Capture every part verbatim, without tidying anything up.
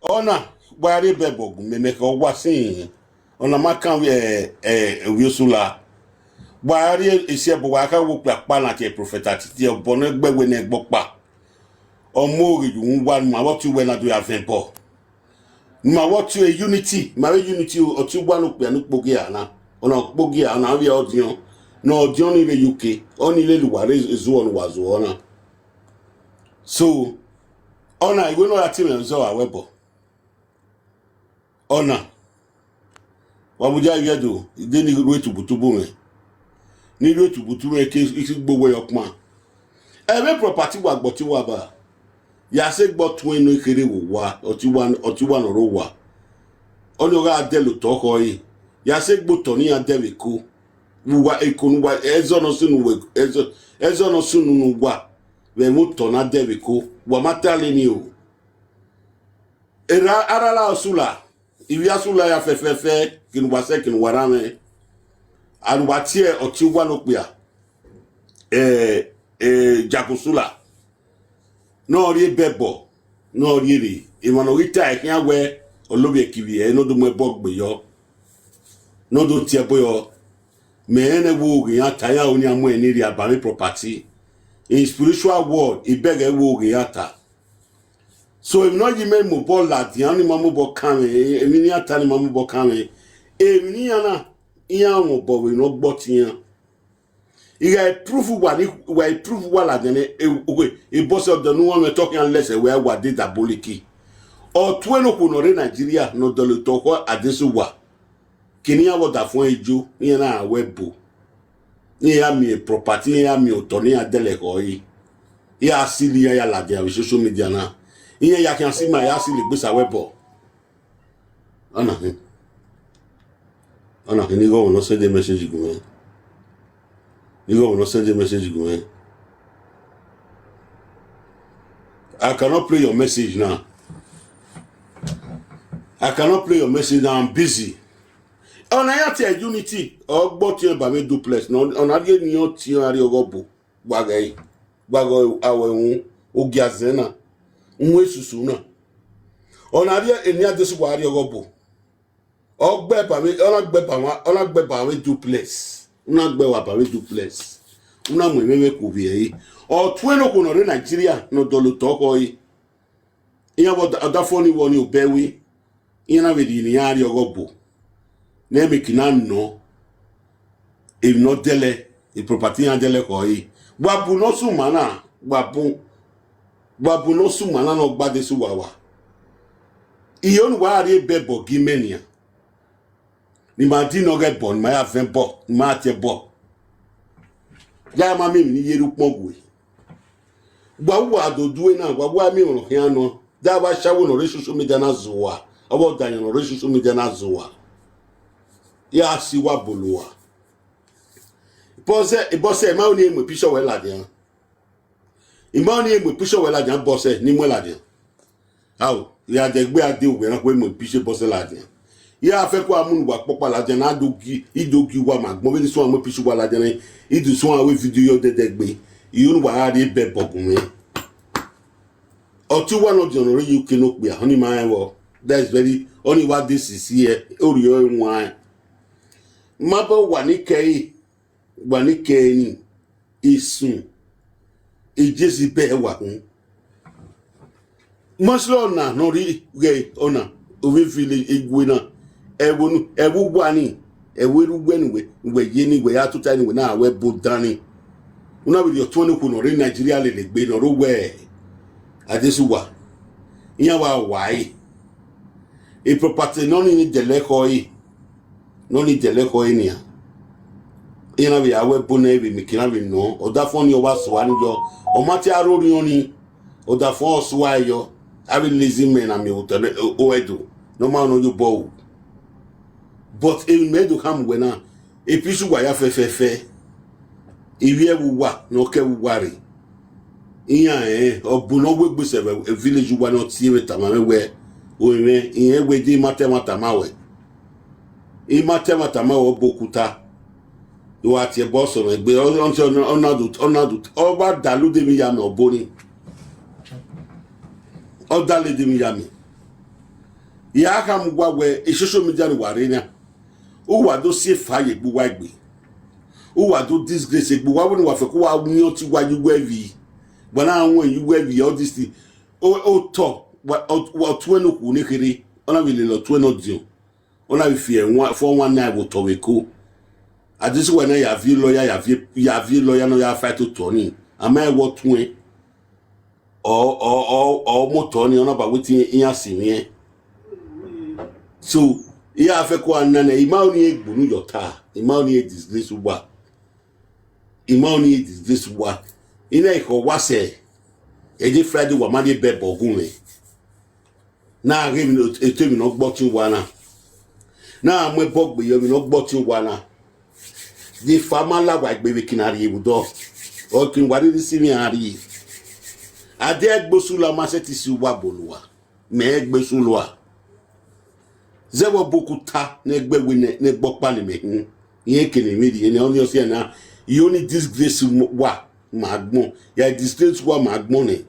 Ọna, wa rhie bẹbọ gu mẹ, mẹ khẹ owa sin, ọna ma kan vbe, eh, eh, ovbi Osula. Wa rhie esi ẹbọ, wa kha wo okpia kpa na tie prophet Atiti, ọbọ ne gbe wẹ ne ẹgbọ kpa. Ọ mu oghe ye uhunmwu uwa, ne ima vbe ọtẹn uwẹ na do ya vẹn ẹbọ. Ne ima vbe ọtẹn unity, ima vbe unity, ọtẹn uwa ne okpia ne ukpogiẹ na. Ọna ukpogiẹ, ọna vbe ọdiọn, ne ọdiọn ni rre U K, ọni lele uwa rre ezuọ ne uwa zuọ na. So, ọna, iwẹ ne ọ ya tie mwẹ zọ a wẹ ẹbọ. Ọna, wa mudia ivbi Ẹdo, I de ni rhie tubutubu mwẹ. Ne I rhie tubutubu mwẹ ke I gbe owẹ yọ ọkpan. Ẹmwẹ property wa gbe ọtẹn uwa ba, ya sẹ gbe ọtẹn ne ọ kherhe vbe owa, ọtẹn uwa, ọtẹn uwa ne ọ rre owa. Ọni ọ gha dẹlẹ otọ khọe, ya sẹ gbe otọ ne iran dẹ vbe Eko. Vbe uwa Eko ne uwa, ẹzọ ne ọ sunu vbe, ẹzọ, ẹzọ ne ọ sunu ne uwa, vbe ẹmwẹ otọ ne a dẹ vbe Eko, wa ma ta lele o. Erha arara Osula, ivbi Asula ya fẹfẹfẹ, kene uwa sẹ, kene uwa rhan mwẹ. Anu wa tie ọtẹn uwa ne okpia, eh, eh, Jack Osula, ne ọ rhie bẹbọ, ne ọ rhie rre, emwa ne ọ ghi ta ẹre khian wẹ, ọ lovbiẹ kivbi ẹre, ne ọ do mu ẹbọ gbe yọ, ne ọ do tie ẹbọ yọ. Mẹ rẹn ne wo ghe iran ta, iran ro ne iran mu ẹre ne rhia ba mwẹ property. In spiritual world, I bẹghe wo ghe iran ta. So, emwi ne ọ yi mẹ mobọ ladian, ni ma mobọ kan mwẹ, emwi ne iran ta ni ma mobọ kan mwẹ. Emwi ne iran na, iran mwẹ obọ vbe ne ọ gbe ọtẹn iran. I gha prove uwa ni, wa prove uwa ladian nẹ, e, e, e bọsẹ ọdọ ne uwẹ mwẹ tọ khian lẹsẹ wẹ wa de diabolic. Ọ tue ne okhuo ne ọ rre Nigeria ne ọ dọlọ otọ khọ Adesuwa. Kene iran vbe ọdafẹn ẹre jo, iran na wẹ ẹbọ. Iran ya miẹn property, iran ya miẹn otọ ne iran dẹlẹ khọe. Iran sili iran ya ladian vbe social media na. Iran ya khian si ma, ya sili egbe sa wẹ ẹbọ. Ọna hin. Ọna hin, ne igho ne ọ send message gu mwẹ. Ne igho ne ọ send message gu mwẹ. I cannot play your message now. I cannot play your message now. I'm busy. Ọna ya tie unity, ọ gbe ọtẹn ba mwẹ duplex. Ọna rhie ne ọ tie ọna rhie ọghọ bu. Wa ghẹ, wa ghẹ awẹ wu, ogiazẹ na, wu esusu na. Ọna rhie eni Adesuwa rhie ọghọ bu. Ọ gbe ba mwẹ, ọ na gbe ba mwẹ, ọ na gbe ba mwẹ duplex. U na gbe wa ba mwẹ duplex. U na mu emwẹ mwẹ ku vbe ẹre. Ọ tue ne okhuo ne ọ rre Nigeria ne ọ dọlọ otọ khọe. Iran vbe ọdafẹn ni wọ ni obẹ we. Iran na vbe rhie ne iran rhie ọghọ bu. Ne make na nọ. Emwi ne ọ dẹlẹ, e property iran dẹlẹ khọe. Wa bu ne ọ suma na, wa bu, wa bu ne ọ suma na ne ọ gba Adesuwa wa. Iyo ne uwa rhie bẹbọ gi mẹ nian. Ne ima di ne ọ ghẹ ẹbọ, ne ima ya vẹn ẹbọ, ne ima ya tie ẹbọ. Ya ma miẹn emwi ne I ye rre ukpọn gue. Wa wa do due na, wa wa miẹn ọmwa khian nọ. Da vbe ashawo ne ọ rre social media na zẹ uwa, ọ vbe ọdayan ne ọ rre social media na zẹ uwa. Ya si uwa bolo uwa. Bọsẹ, bọsẹ, ima ọni mu picture wẹ ladian. Ima ọni mu picture wẹ ladian, bọsẹ, ne I muẹn ladian. Ao, ya dẹ egbe a de uwẹ na, wẹ mu picture bọsẹ ladian. Ya fẹ ku a mu ne uwa kpọkpa ladian, na do gi, I do gi uwa ma gbọn, vbene suẹn mu picture uwa ladian nẹ, I do suẹn wẹ video yọ dẹdẹ gbe, I ru ne uwa gha rhie bẹbọ gu mwẹ. Ọtẹn uwa ne ọdiọn ne ọ rre U K ne okpia, ọni ma rẹn vbọ. That is very, ọni wa de sisi ẹ, orhiọn ẹwaẹn. Ma bọ wa ni kẹre, wa ni kẹre ni, isun, Jesu bẹhẹ wa khin. Mostly ọna ne ọ rhie ghẹ ọna, ovbi village egue na, ẹvbo nu, ẹvbo uwa ni, ẹvbo erha uwẹ ni wẹ, wẹ ye ni wẹ ya tota ni wẹ na wẹ bo dan ni. U na vbe rhie ọtuẹn ne okhuo ne ọ rre Nigeria lele egbe ne ọ rre owẹ Adesuwa. Iran wa wa ẹre. E property ne ọni ni dẹlẹ khọe, ne ọni dẹlẹ khọe nian. Iran na vbe ya wẹ ẹbọ nẹ vbe meke na vbe nọ, ọdafẹn ọni ọ wa sua ni yọ, ọ ma te aro rhiọn ni, ọdafẹn ọ sua yọ, avbe lazy men na miẹn otọ ne o Ẹdo, ne ọ ma nọ ye obọ ru. But emwi mẹ do khama uwẹ na, e picture uwa ya fẹfẹfẹ, ivbi ẹvbo uwa ne ọ ke ẹvbo uwa rre. Iran rẹn, ọ bu ne ọ wegbe sẹ vbe village uwa ne ọ tie vbe tama mwẹ wẹ, orinmwẹ, irẹn wẹ de ima ta ẹmwata ma wẹ. Ima ta ẹmwata ma wẹ, ọ bu okuta. Wa tie ẹbọ sẹ mwẹ egbe, ọ, ọ, ọ, ọ na do, ọ na do, ọ wa da lele emwi ya mẹ, ọ bo ni. Ọ da lele emwi ya mẹ. I a khama uwa wẹẹ, social media ne uwa rre na, uwa do si efa ye egbe uwa egbe, uwa do disgrace egbe uwa, vbene uwa fẹ ke uwa wiọn te uwa ye uwu ẹvbi, uwa na wọn ye uwu ẹvbi, all this thing. O, otọ, wa, ọ, wa, ọtuẹn ne okhuo ne kherhe, ọ na vbe lele ọtuẹn ne ọdiọn, ọ na vbe fi ẹwaẹn, four one nine vbe otọ vbe eko. Adesua na ya viọ lawyer, ya viọ, ya viọ lawyer ne ọ ya fight otọ nii, a ma rẹn wẹẹ ọtuẹn ọ, ọ, ọ, ọ mu otọ nii, ọ na ba wetin iran si mwẹ. So, I a fẹ ko a na nẹ, I ma ọnii egbe unu yọ ta, I ma ọnii disgrace uwa, I ma ọnii disgrace uwa. I na ekhọe wa sẹ, ẹdẹ Friday wa ma rhie ẹbọ gun mwẹ. Na ghe emwi ne, eto emwi ne ọ gbe ọtiẹn uwa na. Na mu ẹbọ gbe ye emwi ne ọ gbe ọtiẹn uwa na. Jefa ma la wa egbe vbe eke ne a rhie vbe odọ. Ọ ke wa rhirhi si mwẹ a rhie. A de ẹgbe osu la ma sẹtin si uwa bọ ne uwa. Mẹ ẹgbe osu lua. Zẹ vbe ọbokhuta ne ẹgbẹ wẹ ne, ne ẹgbẹ ọkpa ne mẹ hin. Irẹn eke ne emwi rhie ne ọ ni ọsiẹ na. I ọnii disgrace wa ma agbọn. Ya disgrace wa ma agbọn nẹ.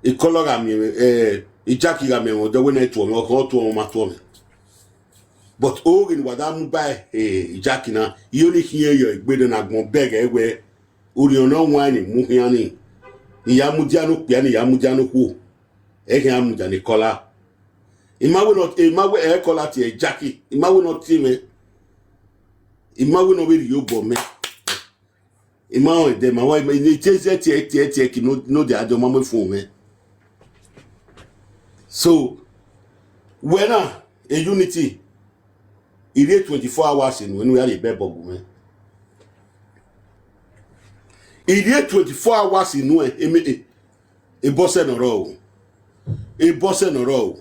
Ekọlọ gha miẹn mwẹ, eh, Jackie gha miẹn mwẹ, ọ dẹ wẹ ne ẹ tuọ mwẹ, ọ khan ọ tuọ mwẹ, ọ ma tuọ mwẹ. But oghe ne wa da mu ba, eh, Jackie na, I ọnii khian yọ egbe ne agbọn bẹghe wẹ, orhiọn ne ọ waẹn ni mu khian ni, ne I ya mudia ne okpia, ne I ya mudia ne okhuo, ẹ khian mudia ne ekọla. I ma wẹ ne ọ, I ma wẹ ekọla tie Jackie, I ma wẹ ne ọ tie mwẹ, I ma wẹ ne ọ vbe rhie obọ mẹ. I ma rẹn ẹdẹ ma wa, I te zẹ tie, tie, tie, ki no, no de adọ ma mu fun mwẹ. So, wẹ na, e Unity, I rhie twenty-four hours enu, enu ya rhie ẹbọ gu mwẹ. I rhie twenty-four hours inu ẹ, eme, e, e bọsẹ ne ọ rrọọ o. E bọsẹ ne ọ rrọọ o.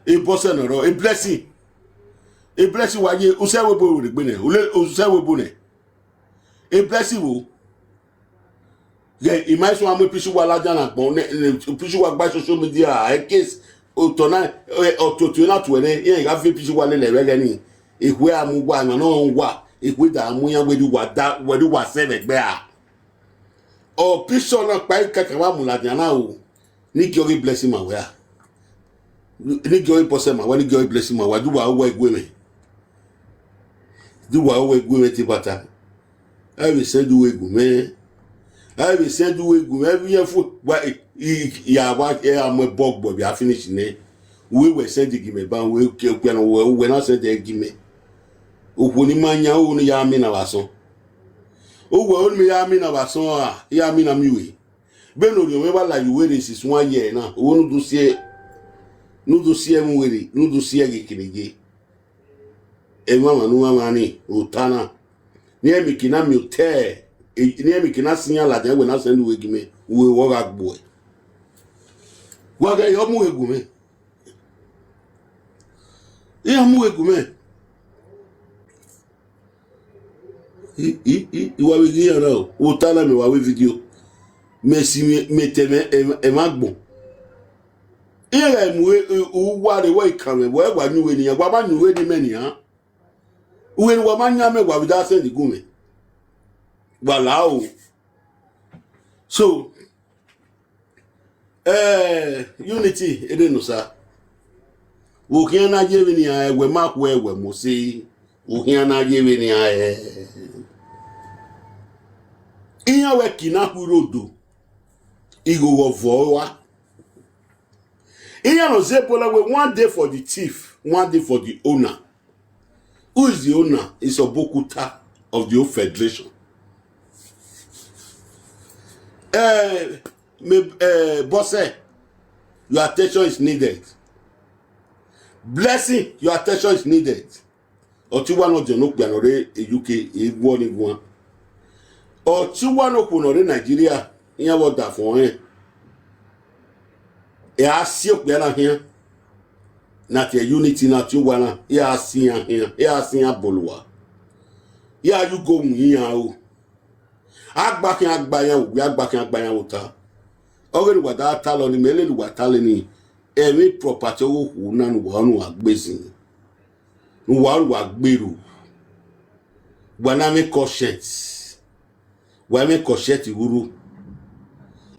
E bọsẹ ne ọ rrọọ. E Blessing. E Blessing wa ye, usẹ webo rre egbe nẹ. Ule, usẹ webo nẹ. E Blessing wo. Ghẹ, I ma suẹn a mu picture uwa ladian na agbọn, ne, ne picture uwa gba social media, e case, otọ na, e, ọtuotu na tuẹ nẹ, iran gha viọ picture uwa lele ẹvbo ẹghẹ ni. Ekhue a mu uwa, emwa ne ọ rẹn uwa, ekhue da mu iran wẹ de uwa da, wẹ de uwa sẹ vbe ẹgbẹ a. Ọ picture na kpa i kaka wa mu ladian na o, ne I gie ọghe Blessing ma wẹ a. Ne I gie ọghe bọsẹ ma wẹ, ne I gie ọghe Blessing ma wẹ, de uwa ru uwa gu mwẹ. De uwa ru uwa gu mwẹ te bata. A vbe send uwu gu mwẹ. A vbe send uwu gu mwẹ, a vbe ye fu, wa, i, i, ya wa, e a mu ẹbọ gbọ vbe a finish nẹ. Uwẹ wẹ send gi mẹ ba, uwẹ ke okpia nọ, uwẹ, uwẹ na send ẹ gi mẹ. Okhuo ne I ma yan, oro ne I ya mina vbe asọn. Uwẹ oro ne I ya mina vbe asọn a, I ya mina miẹn uwẹ. Vbene orhiọn mwẹ wa la ye uwẹ rre since one year na, oro ne u do si ẹ, ne u do si ẹ mu uwẹ rre, ne u do si ẹ ghe kene ye. Ẹmwamwa ne u mwamwa ni, ota na. Ne irẹn miẹn eke na miẹn otẹ, ne irẹn miẹn eke na si iran ladian wẹ na send uwẹ gi mẹ, uwẹ wẹ ọ gha gbuẹ. Wa ghẹ yọ mu uwẹ gu mwẹ. Iran mu uwẹ gu mwẹ. I, i, i, I wa vbe ghi iran na o, ota na mẹ wa vbe video. Mẹ si mẹ, mẹ te mẹ, ẹ, ẹmwẹ agbọn. Iran gha mu e, e, uwa rre, wa ikan mwẹ, wẹ wa yan uwẹ ne iran, wa ma yan uwẹ ne imẹ nian. Uwẹ ne wa ma yan mẹ, wa vbe da send gu mwẹ. Wa la o. So, eh, Unity, ede ne osa. Vbe okhian na ye vbene iran ẹwẹ ma khuẹ ẹwẹ mose, vbe okhian na ye vbene iran ẹ. Iran wẹ ki na khu irodo, igho vwọ vọ rua. Iran nọ zẹ ebo na wẹ, one day for the thief, one day for the owner. Who is the owner? It's Obokuta of the whole federation. Eh, me, eh, Bose, your attention is needed. Blessing, your attention is needed. Ọtẹn uwa ne ọdiọn ne okpia ne ọ rre U K, e guọ ni guan. Ọtẹn uwa ne okhuo ne ọ rre Nigeria, iran vbe ọdafẹn ọnrẹn. Ẹ a si okpia na khian. Na tie Unity na tie uwa na, ẹ a si iran khian, ẹ a si iran bọlọ uwa. Ẹ a ye ugo mu iran o. A gba khian gba iran vbe uwu, a gba khian gba iran vbe ota. Ọghe ne uwa da talọ ni, mẹ lele uwa talọ ni, ẹmwẹ property ọghe okhuo na ne uwa, ne uwa gbe zin, ne uwa, ne uwa gbe ru, wa na mwẹ conscience, wa mwẹ conscience rhurhu.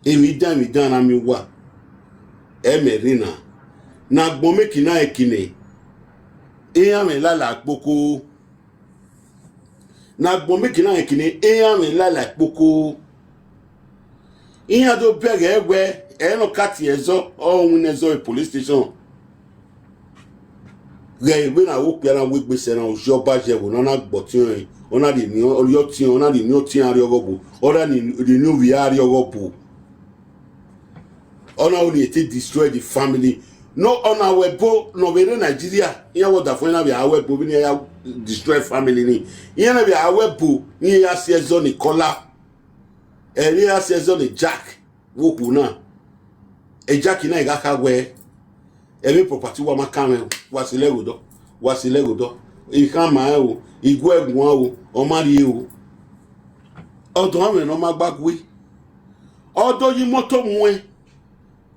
Emwi dan, emwi dan na miẹn uwa, ẹ mẹ rre na. Ne agbọn meki na ẹki nẹ, iran mwẹ lala kpoko. Ne agbọn meki na ẹki nẹ, iran mwẹ lala kpoko. Iran do bẹghe wẹ, ẹ nọ ka tie ẹzọ, ọ winna ẹzọ e police station. Ghẹ vbene a wo okpia na wegbe sẹ na, ozi ọba zẹ vbe ne ọ na gbe ọtiọnrẹn, ọ na rhie eni, ọ rhie ọtiọnrẹn, ọ na rhie eni ọtiọnrẹn arriọghọ bu, ọ na rhie eni ovbi a arriọghọ bu. Ọ na ru ne e te destroy the family. No, ọ na ru ẹbo ne ọ vbe rre Nigeria, iran vbe ọdafẹn na vbe a ru ẹbo vbene iran ya destroy family ni. Iran na vbe a ru ẹbo ne iran ya si ẹzọ ne Kọla. Ẹre iran ya si ẹzọ ne Jack, vbe okhuo na. E Jack na i gha kha wẹ, ẹmwẹ property wa ma kan mwẹ o, wa si lẹ ghodọ, wa si lẹ ghodọ. I khama rẹn o, I gu ẹre guan o, ọ ma rrie o. Ọdọ mwẹ ne ọ ma gba gue. Ọ do ye imoto muẹn,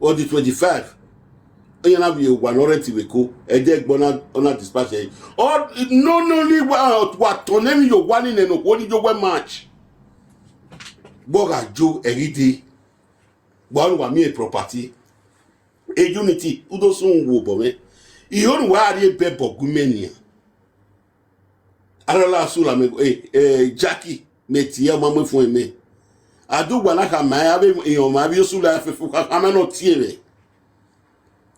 ọ di twenty-five. Iran na vbe owa ne ọ rent vbe Eko, ẹdẹ ẹgbẹ ọ na, ọ na dispatch ẹre. Ọ, no, no, ni wa, wa tọn nẹ emwi ye owa ni nẹ ne okhuo ni ye owẹ match. Vbe ọ gha jo, ẹ ghi dee. Wa ru, wa miẹn property. E Unity, u do sunu wo obọ mwẹ. I ho ne uwa rhie ebe ẹbọ gu imẹ nian. Arọla Sula mẹ, eh, eh, Jackie, mẹ tie ọ ma mu efuẹn mẹ. A do wa na khama ẹ, avbe irẹn ọmwa avbe Sula fẹfẹ, wa khama ne ọ tie mwẹ.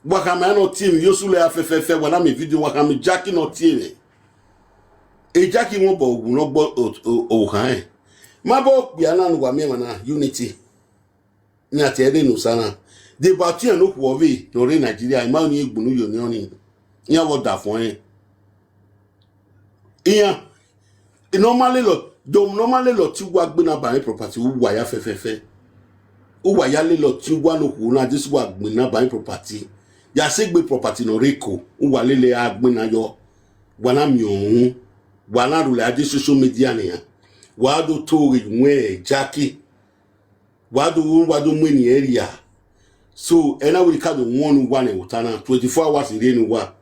Wa khama ne ọ tie mwẹ, Sula fẹfẹfẹ, wa na miẹn video, wa khama Jackie ne ọ tie mwẹ. E Jackie mwẹ obọ wu ne ọ gbọ o-, o-, okhan rẹn. Ma bọ okpia na ne uwa miẹn emwa na, Unity. Iran tie ẹre ne Osa na. Deba ọtiẹn ne okhuo vbe ne ọ rre Nigeria, ima ni egbunu yo ni ọnii. Iran vbe ọdafẹn ọnrẹn. Iran, ne ọ ma lele, do ne ọ ma lele ọtẹn uwa gbe na ba mwẹ property, uwa ya fẹfẹfẹ. Uwa ya lele ọtẹn uwa ne okhuo na, this uwa gbe na ba mwẹ property. Ya sẹ egbe property ne ọ rre Eko, uwa lele a gbe na yọ. Wa na miẹn ọhun, wa na rhulẹ a dẹ social media nian. Wa do to ghe wẹn Jackie. Wa do ru, wa do mu eni ẹre ria. So, ẹ na wẹ ka do wọn ne uwa ne ẹvbo ta na, twenty-four hours rhie ne uwa.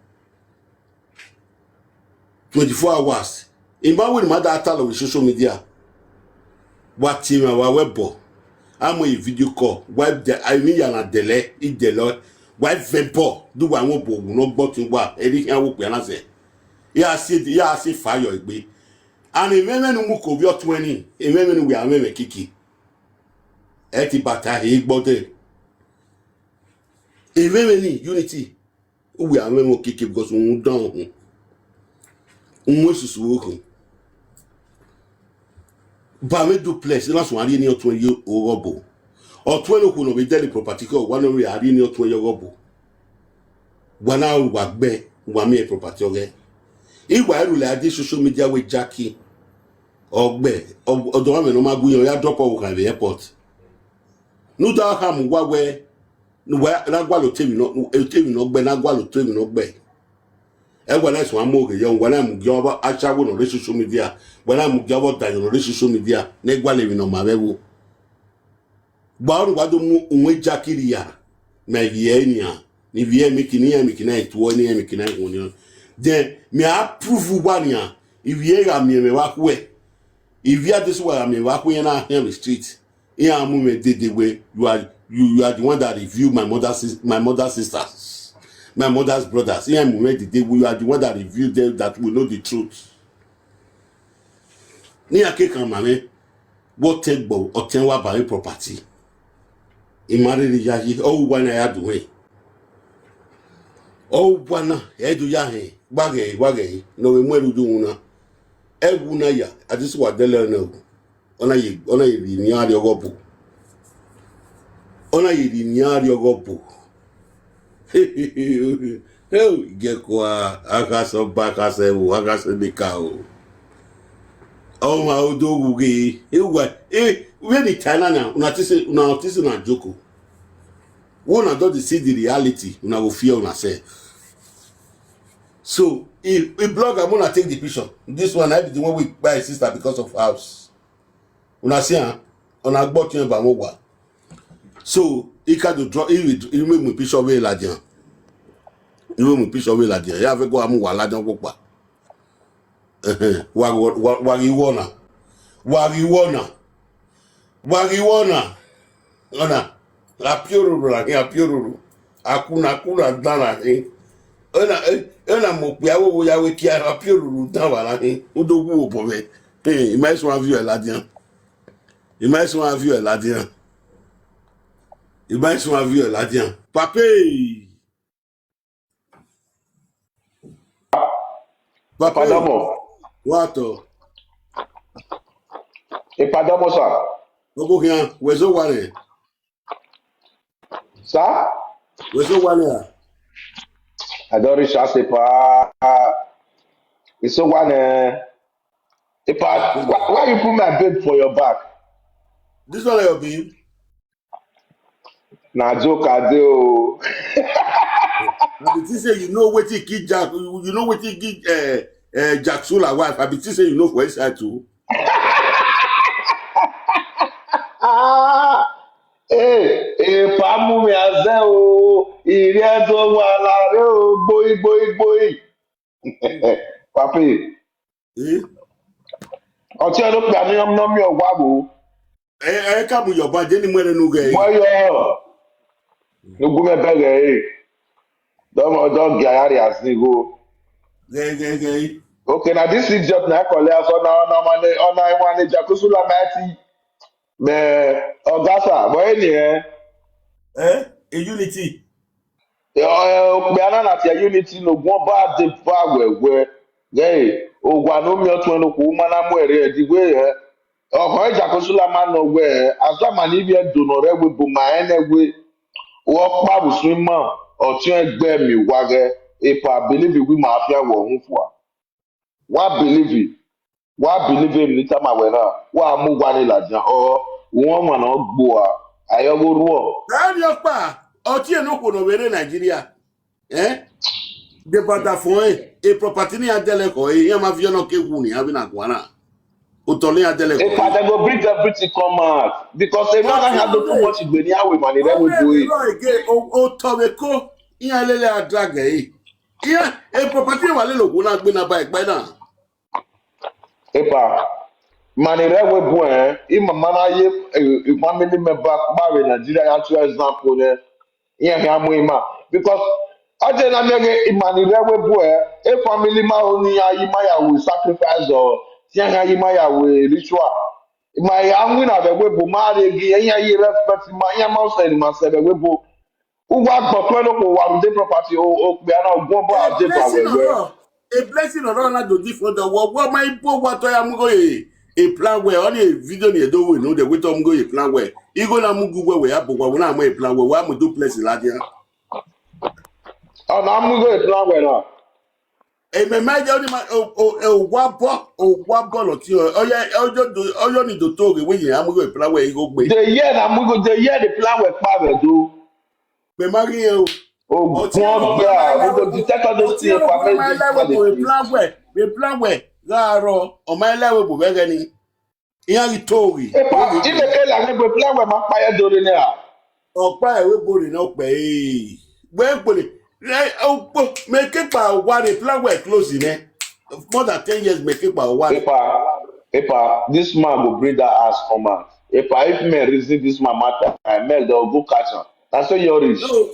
Twenty-four hours. I ma wẹ ne ima da talọ vbe social media. Wa tie mwẹ, wa ru ẹbọ. A mu e video call. Wa de, a mi ya na dẹlẹ, I dẹlẹ. Wa vẹ ẹbọ, do wa wọn obọ wu ne ọ gbọ ọtẹn uwa, ẹre I khian wo okpia na zẹ. I a si, I a si fire egbe. And emwẹ mwẹ ne u mu ko ovbi ọtuẹn ni, emwẹ mwẹ ne uwẹ a mwẹ mwẹ kiki. Ẹ te bata he gbọdẹ. Emwẹ mwẹ ni, Unity, uwẹ a mwẹ mwẹ kiki because uhunmwu dan uhunmwu. Uhunmwu esusu okhuo. Ba mwẹ duplex, na suẹn a rhie eni ọtuẹn ye oghọbo. Ọtuẹn ne okhuo ne ọ vbe dẹle property ke ọ wa ne ọ vbe a rhie eni ọtuẹn ye oghọbo. Wa na ru, wa gbe, wa miẹn property ọghẹ. I wa rhulẹ a dẹ social media wẹ Jackie. Ọ gbe, ọ, ọdọ mwẹ ne ọ ma gu iran, ọ ya drop ọvbokhan vbe airport. Ne u da khama uwa wẹ, ne uwa na gualọ otọ emwi nọ, otọ emwi ne ọ gbe, na gualọ otọ emwi ne ọ gbe. Ẹ wa na suẹn a mu oghe yọ, wa na mu gie ọba ashawo ne ọ rre social media, wa na mu gie ọba ọdayọn ne ọ rre social media, ne ẹ gualọ emwi ne ọ ma vbe ẹvbo. Gba ọrhu wa do mu uhunmwu Jackie rhia, ma ivbi ẹre nian, ne ivbi ẹre meki ne iran meki na tuọ, ne iran meki na wọn nian. Then, mẹ a prove uwa nian, ivbi ẹre gha miẹn mwẹ vbe akhuẹ, ivbi adesẹ uwa gha miẹn vbe akhuẹ, iran na khian vbe street. Iran mu mwẹ dede wẹ, you are, you, you are the one that reveal my mother sis-, my mother sisters, my mother's brothers. Iran mu mwẹ dede wẹ, you are the one that reveal them that we know the truth. Ne iran ke khama mwẹ, vbe ọtẹn gbọ, ọtẹn wa ba mwẹ property. I ma rherhe yayi, ọ ru uwa na ya do hẹn. Ọ ru uwa na, ẹ do ya hẹn, wa ghẹ, wa ghẹ, ne ọ vbe mu ẹre udu na. Ẹwu na ya, a dẹ sẹ uwa dẹlẹ na ru. Ọ na ye, ọ na ye rhie eni arriọghọ bu. Ọ na ye rhie eni arriọghọ bu. Heo, igiẹkua, akhasẹ ọba, akhasẹ ẹvbo, akhasẹ neka o. Ọmwa odo wu ghe, e uwa, e, vbene I ta na na, una tise, una tise na joko. When una don dey see the reality, una go fear una self. So, if, if blogger, una take the picture. This one, I be the one we buy a sister because of house. Una see am, una gbọ ọtiẹn ba mwẹ owa. So, I ka do draw, I will, I will mu picture vbe ladian. I will mu picture vbe ladian. Ya vbe go amu wa ladian kpokpa. Ẹhẹn, wa, wa, wa, wa ghi wọ na. Wa ghi wọ na. Wa ghi wọ na. Ọna. A piororo, a ghi a piororo. Akuna akuna dan na khin. Ena ena mu okpia vbe owo ya wẹ kia ra pio ruru dan vba na khin. Udo wu obọ vbe. Ima i suẹn viọ ladian. Ima i suẹn viọ ladian. Ima i suẹn viọ ladian. Pape. Pape. Padamo. Wa tọ. E padamo sa. Ogo khian, wẹ zẹ owa nẹ. Sa? Wẹ zẹ owa nẹ a? Adọrisa se pa. Eso wa nẹ. Epa, why, why you put my babe for your back? This one na your babe? Na joke I dey o. I be think say you know wetin kill Jack, you, you know wetin kill uh, uh, Jack Sula wife. I be think say you know for inside too. Ah, eh, eh, pa mu mi azẹ o, iri ẹdo wa la re o, gboi, gboi, gboi. Papi. Eh? Ọtiẹn ne okpia ne ọ miẹn ọgua vbo? Ẹ ẹ ka mu yọ ba je ni mu ẹre nu ghẹ. Wẹ yọ. Ne gu mẹ bẹghe ẹre. Dọmọ dọ gia ya rria zin igho. Ghẹ ghẹ ghẹ. Okay, na this idiot na I call as ọna ọna ọna ọna iwan ne Jakusula ma ti. Mẹ ọgasa, but eni ẹ. Eh? A unity. Okpia na na tie unity ne ogun ọba deba wẹwẹ. Ghẹ owa ne ọ miẹn ọtuẹn ne okhuo ma na mu ẹre ẹdẹ iwe hẹ. Ọkhọ Jakusula ma nọ wẹ, azama ni ivbi Ẹdo ne ọ rre ẹvbo ebo ma rẹn nẹ wẹ, ọkpa vbe usun ima, ọtiọnrẹn gbe ẹmwẹ uwa ghẹ, epa believe wẹ ima fian wẹ ọhunfua. Wa believe, wa believe emwi ne I tama wẹ na, wa mu uwa ni ladian, ọ, uwọnmwa ne ọ gbe ua, a i re ọghe orhuọ. Ẹmwẹ ọkpa, ọtiẹn ne okhuo ne ọ vbe rre Nigeria. Eh? The brother for him, a property ni a dele ko, eh, iran ma viọ nọ ke wu ni, a vbe na guan na. Otọ ne iran dele ko. Epa, they go bring everything come out because they don't have too much igbe ni awe mani rẹ we go. Otọ vbe ko, iran lele a drag eh. Iran, a property wa lele okhuo na gbe na ba ẹgba na. Epa, mani rẹ we bu ẹ, imama na ye, eh, family member kpa vbe Nigeria ya two example nẹ. Iran khian mu ima because ọ je na miẹn ghe ima ni rre ẹvbo ebo ẹ, e family ma ho ne iran yi ma ya ru sacrifice ọ, te iran khian yi ma ya ru ritual. Ima ya winna vbe ẹvbo ebo ma rre gi iran yi respect ima, iran ma sẹ ne ima sẹ vbe ẹvbo ebo. Uwa gbọtuẹn ne okhuo wa rhunmwuda property okpia na, ogun ọba a deba wẹ wẹ. A blessing ọrọ na do different. Wọ wọ ma ibo wa tọ ya mu igho ye plan wẹ, ọni video ni ẹdo wẹ no de wẹ tọ mu igho ye plan wẹ. Igho na mu gu wẹ wẹ ya bo wa wẹ na mu plan wẹ, wa mu do place ladian. Ọ na mu igho ye plan wẹ na. Emẹ ma je ọni ma owa bọ, owa bọ lọ ti ọ ya ọjọ ni do to ghe wẹ ye a mu igho ye plan wẹ igho gbe. De ye na mu igho, de ye de plan wẹ kpa vbe do. Mẹ ma ghi rẹn o. Ogun ọgbẹ a, we go detect all those things for me. This plan wẹ, the plan wẹ gha rọ, ọ ma lẹ wẹ bu vbe ẹghẹ ni. Iran ghi to ghi. Epa, I leke la wẹ bu plan wẹ ma kpa ye do rre nẹ a. Ọkpa ẹvbo ebo rre ne ọ kpẹ ee. Wẹ gbele, okpo, mẹ ke kpa wa rre plan wẹ close nẹ. More than ten years mẹ ke kpa wa rre. Epa, epa, this man go bring that ass come out. Epa, if men reason this man matter, men dey go catch am. Na so you reach. No,